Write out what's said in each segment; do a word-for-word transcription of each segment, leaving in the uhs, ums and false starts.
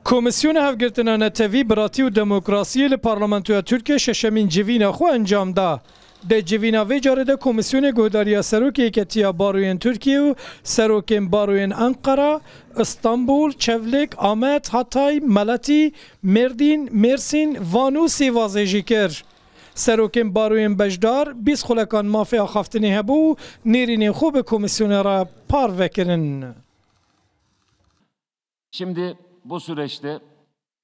Komîsyona Hevgirtina Netewî, Biratî û Demokrasiyê li Parlamentoya Tirkiyê şeşemîn civîna xwe encam da. Di civîna vê carê de Komîsyonê guhdariya Serokê Yeketiya Baroyên Tirkiyê û Serokên Baroyên Enqera, Istanbul, Çewlîg, Amed, Hatay, Meletî, Mêrdîn, Mêrsîn, Van û Sêvazê jî kir. Serokên Baroyên beşdar bîst xulekan mafê axaftinê hebû û nêrînên xwe bi Komîsyonê re parve kirin. Şimdi bu süreçte,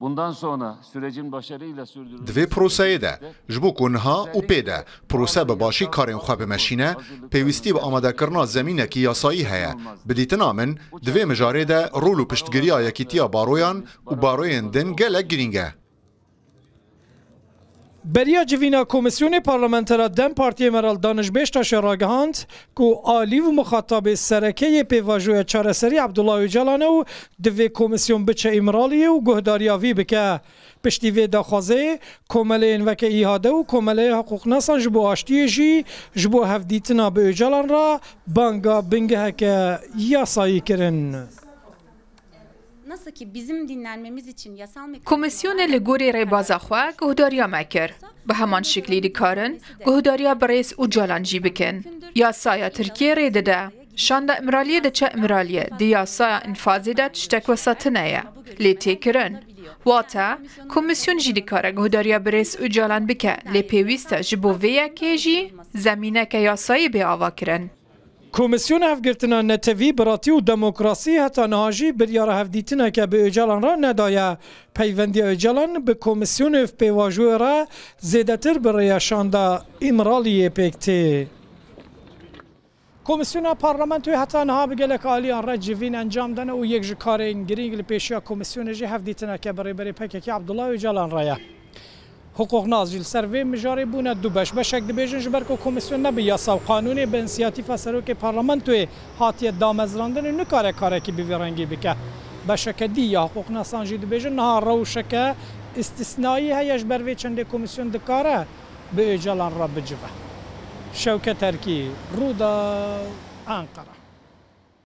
bundan sonra sürecin başarıyla sürdürülmesi... Di vê proseyê de, ji bo ku niha û pê de prose bi başî karên xwe bimeşîne, pêwîstî bi amadekirina zemînekî yasayî heye. Bi dîtina min, di vê mijarê de rol û piştgiriya Yekîtiya Baroyan û baroyên din gelek girîng e. Beriya civîna Komîsyonê, parlamentera DEM Partiyê Meral Danişbêj Taşê ragihand ku alî û mixatabê sereke yê pêvajoya çareserî Abdullah Ocalan e û divê komîsyon biçe Îmraliyê û guhdariya vî bike. Piştî vê daxwazê, komeleyên weke ÎHD û Komeleya Hiqûqnasan ji bo Aştiyê jî ji bo hevdîtina bi Ocalan re banga bingeheke yasayî kirin. Komisyonê li gorî rêbaza xwe guhdariya me kir. Bi heman şiklî dikarin guhdariya birêz Ocalan jî bikin. Yasaya Tirkiyê rê dide. Şanda Îmraliyê diçe Îmraliyê. Di yasaya înfazê de tiştek wesa tune ye. Lê tê kirin. Wate, komîsyon jî dikare guhdariya birêz Ocalan bike, lê pêwîst e ji bo vê yekê jî zemîneke yasayî bê avakirin. Komîsyona Hevgirtina Netewî, Biratî û Demokrasî heta niha jî biryara hevdîtineke bi Ocalan re nedaye. Peyvendiya Ocalan bi komîsyonê û pêvajoyê re zêdetir bi rêya şanda Îmraliyê pêk tê. Komîsyona Parlamentoyê heta niha bi gelek aliyan re civîn encam dane û yek ji karên girîng li pêşiya komîsyonê jî hevdîtineke bi Rêberê P K K Abdullah Ocalan re ye. Hiqûqnas jî li ser vê mijarê bûne du beş. Beşek dibêjin ji ber ku komîsyon ne bi yasa û qanûnê, bi însiyatîfa serokê parlamentoyê hatiye damezrandin û nikare karekî bi vî rengî bike. Beşeke dî ya hiqûqnasan jî dibêjin niha rewşeke îstîsnayî heye, ji ber vê çendê komîsyon dikare bi Ocalan re bicive. Şewket Erkî, Rûdaw, Enqera.